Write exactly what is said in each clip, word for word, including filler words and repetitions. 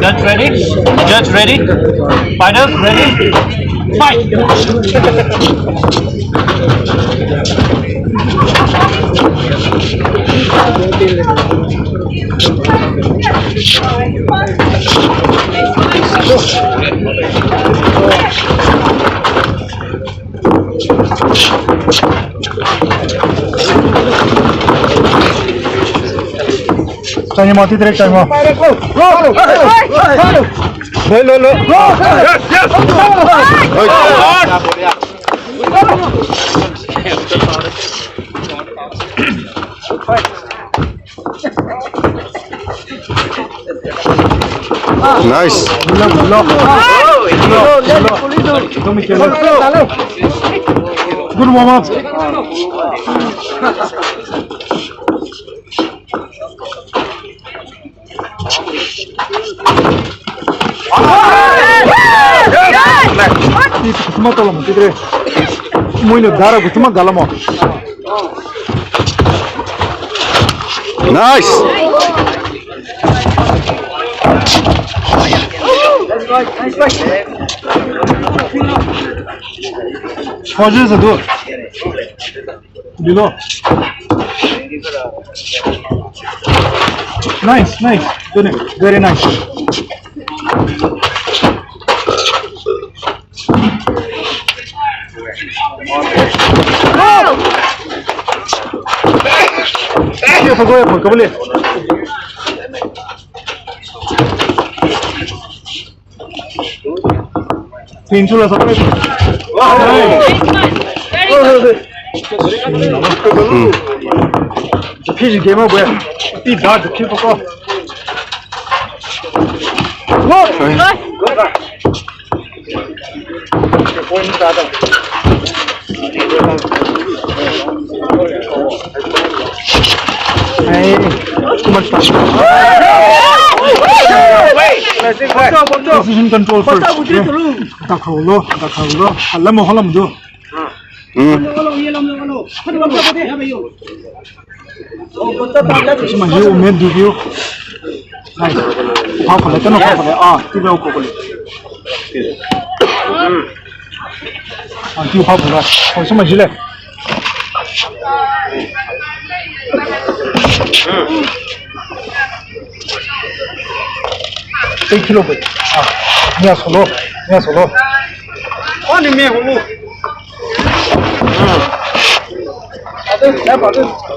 Judge ready? Judge ready? Fighters ready? Fight! Time out, three, time out. Lo, lo, lo. Yes, yes. Nice. Good warm up. Kusuma tala mo, tidre. Muino dara kusuma gala mo. Nice. How's this, dude? Below. Nice, nice. Very nice. Yes, go ahead, come on. Pinchula sa. Wow. Fiji game up, boy. Pi da, pi poko. Wow. Hey, too much fun. Decision control first. Dakhalo, dakhalo. Halam mo, halam do. Hmm. Sima hiu, men du hiu. Nice. Pha phale, tano pha phale. Ah, ti ba ko ko le. Ah, ti pha phale. Ko sima jile. Three kilo weight. Ah, nia solo, nia solo. Oh, ni me hu.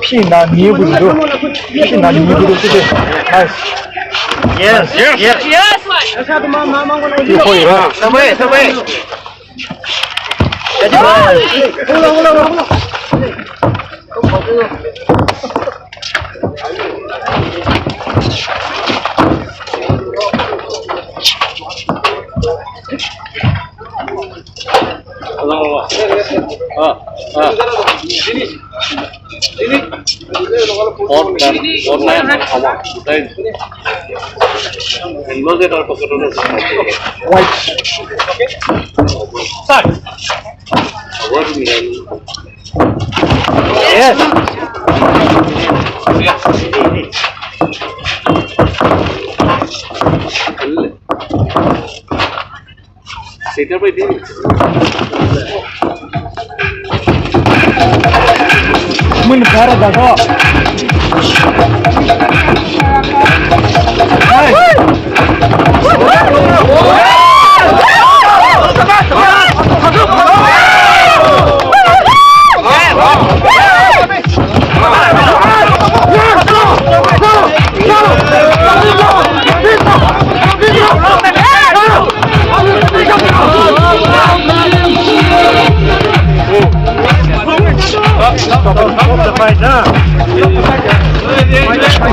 Pina ni bu do. Pina ni bu do today. Nice. Yes, yes, yes. Yes. Sabai, sabai. White. Yes. Mun para dago. Hey.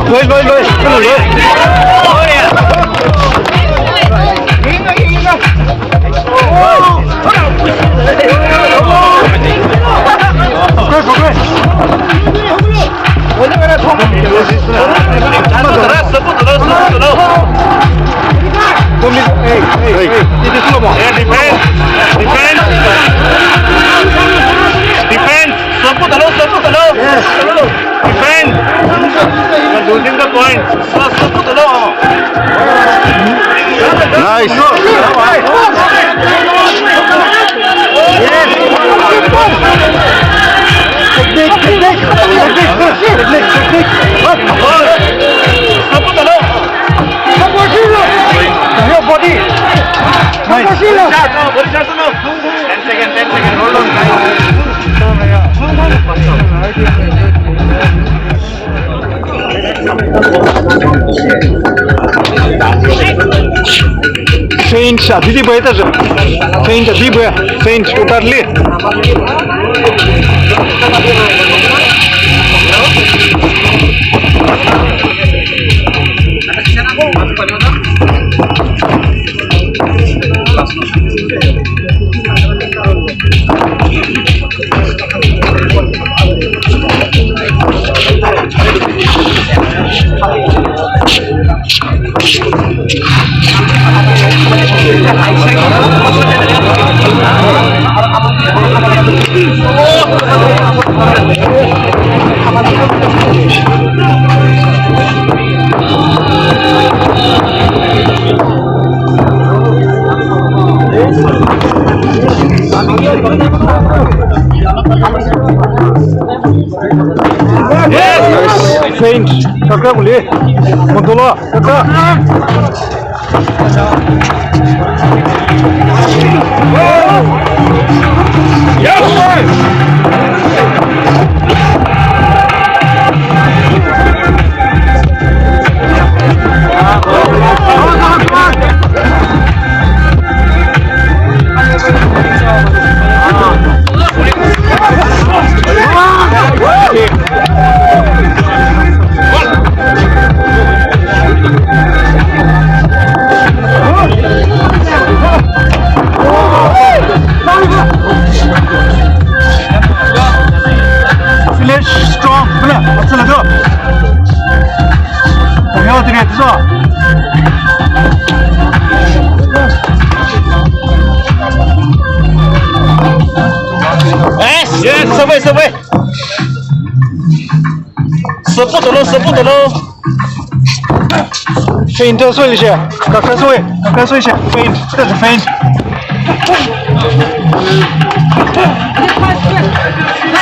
Loi, loi, loi. Loi. Nice. Yes. Technique, technique, technique, technique. Up. Your body. Nice. Ten seconds, ten seconds. Hold on, guys. Feint, अभी भी बहता है। Feint, अभी भी, feint, उतार ले। Nice. Feint. Kakra kuli. Montolo. Kakra. Finish strong. Bula, asal tu. Ayo, tiga tu. Yes, yes, sabai, sabai. Support dolo, support dolo. Feint soilishe. Kakra soi, kakra soilishe. Feint. That's a feint.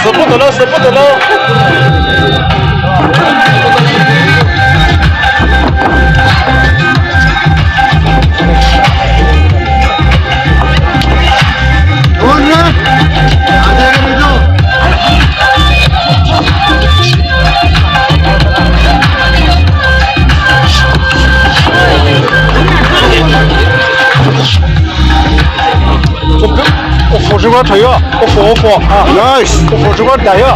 Support dolo, support dolo. Ofo, ofo, ofo. Nice. Ofo, ofo, ofo.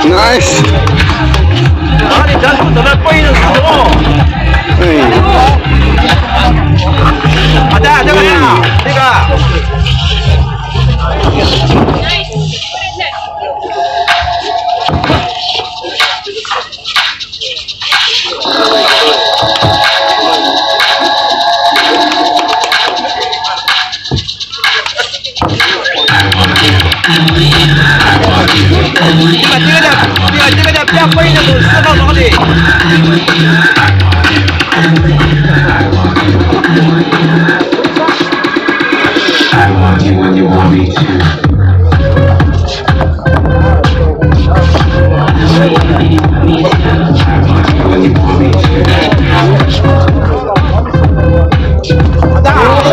Nice. Hey. I want you when you want me to.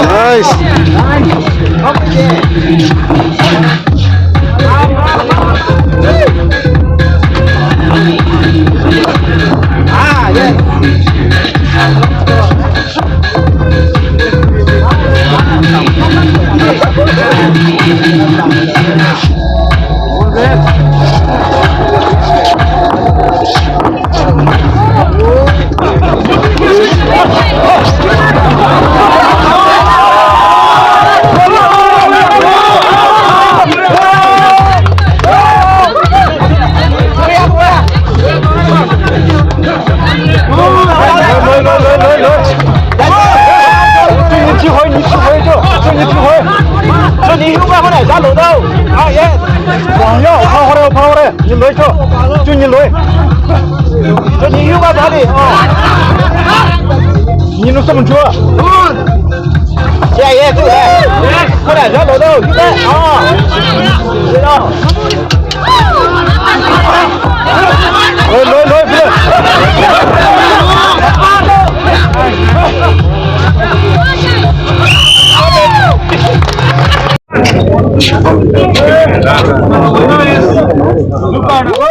Nice. Ah, yes. 你能这么做？下一个，过来，过来，小土豆，预备，啊！知道。来，来，来，来。